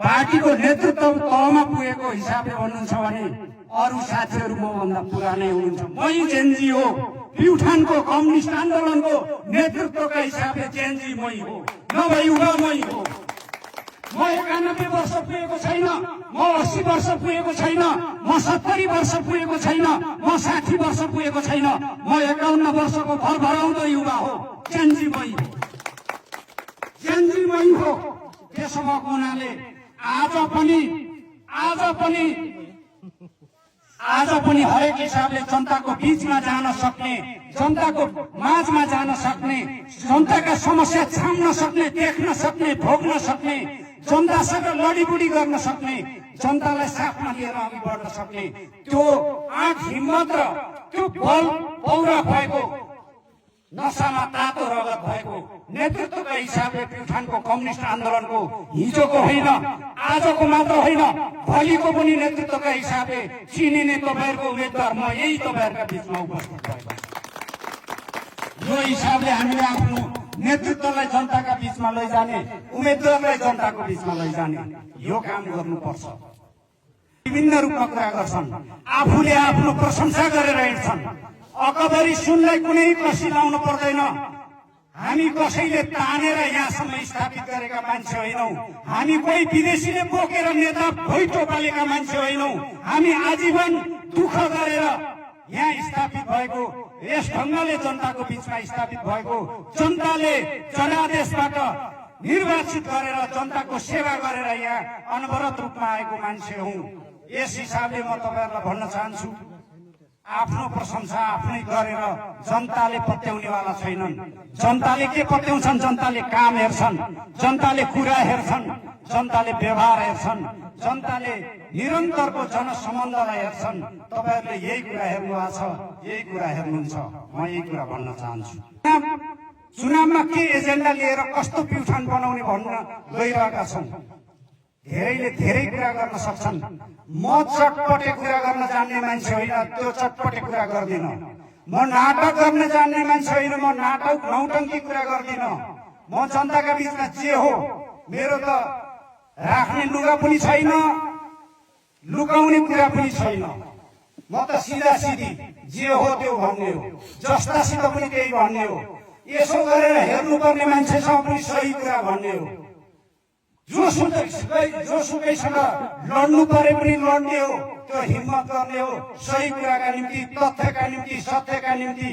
पार्टीको नेतृत्व तहमा पुगेको हिसाबले भन्नुहुन्छ भने अरू साथीहरू मभन्दा पुरानै हुनुहुन्छ। मै जेनजी हो, प्युठानको कम्युनिस्ट आन्दोलनको नेतृत्वका हिसाबले जेनजी मै हो, नभए युवा मै हो। म 91 वर्ष पुगेको छैन, म 80 वर्ष पुगेको छैन, म 70 वर्ष पुगेको छैन, म 60 वर्ष पुगेको छैन, म 51 वर्षको भरभराउँदो युवा हो। जेनजी मै हो, जेनजी मै हो। त्यसो भएको हुनाले आज पनि हरेक हिसाबले जनताको बीचमा जान सक्ने, जनताको माझमा जान सक्ने, जनताका समस्या छाम्न सक्ने, देख्न सक्ने, भोग्न सक्ने, जनतासँग लडीबुडी गर्न सक्ने, जनतालाई साथमा लिएर अघि बढ्न सक्ने त्यो आँट हिम्मत र त्यो बल पौरा भएको, नसामा तातो रगत भएको नेतृत्वका हिसाबले प्युठानको कम्युनिस्ट आन्दोलनको हिजोको होइन, आजको मात्र होइन, भोलिको पनि नेतृत्वका हिसाबले चिनिने तपाईँहरूको उम्मेद्वार म यही तपाईँहरूका बीचमा उपस्थित भएको। यो हिसाबले हामीले आफ्नो नेतृत्वलाई जनताका बीचमा लैजाने, उम्मेद्वारलाई जनताको बीचमा लैजाने यो काम गर्नुपर्छ। विभिन्न रूपमा कुरा गर्छन्, आफूले आफ्नो प्रशंसा गरेर हिँड्छन्। अकबरी सुनलाई कुनै कसी लाउनु पर्दैन। हामी कसैले तानेर यहाँसम्म स्थापित गरेका मान्छे होइनौं। हामी कोही विदेशीले बोकेर नेता भोइटो पालेका मान्छे होइनौं। हामी आजीवन दुःख गरेर यहाँ स्थापित भएको, यस ढङ्गले जनताको बीचमा स्थापित भएको, जनताले जनादेशबाट निर्वाचित गरेर जनताको सेवा गरेर यहाँ अनवरत रूपमा आएको मान्छे हुँ। यस हिसाबले म तपाईहरुलाई भन्न चाहन्छु, आफ्नो प्रशंसा आफै गरेर जनताले पत्याउनेवाला छैनन्। जनताले के पत्याउँछन्? जनताले काम हेर्छन्, जनताले कुरा हेर्छन्, जनताले व्यवहार हेर्छन्, जनताले निरन्तरको जनसम्बन्धलाई हेर्छन्। तपाईहरुले यही कुरा हेर्नु भएको छ, यही कुरा हेर्नुहुन्छ। म यही कुरा भन्न चाहन्छु। चुनावमा के एजेन्डा लिएर कस्तो प्युठान बनाउने भन्न गइरहेका छौं। धेरैले धेरै कुरा गर्न सक्छन्। म चटपटे कुरा गर्न जान्ने मान्छे होइन, त्यो चटपटे कुरा गर्दिन। म नाटक गर्न जान्ने मान्छे होइन, म नाटक नौटंकी कुरा गर्दिन। म जनताका बीचमा जे हो, मेरो त राख्ने लुगा पनि छैन, लुकाउने कुरा पनि छैन। म त सिधा सिधी जे हो त्यो भन्ने हो, जस्तासित पनि त्यही भन्ने हो। यसो गरेर हेर्नुपर्ने मान्छेसँग पनि सही कुरा भन्ने हो। जोसुकैसँग लड्नु परे पनि लड्ने हो, त्यो हिम्मत गर्ने हो। सही कुराका निम्ति, तथ्यका निम्ति, सत्यका निम्ति।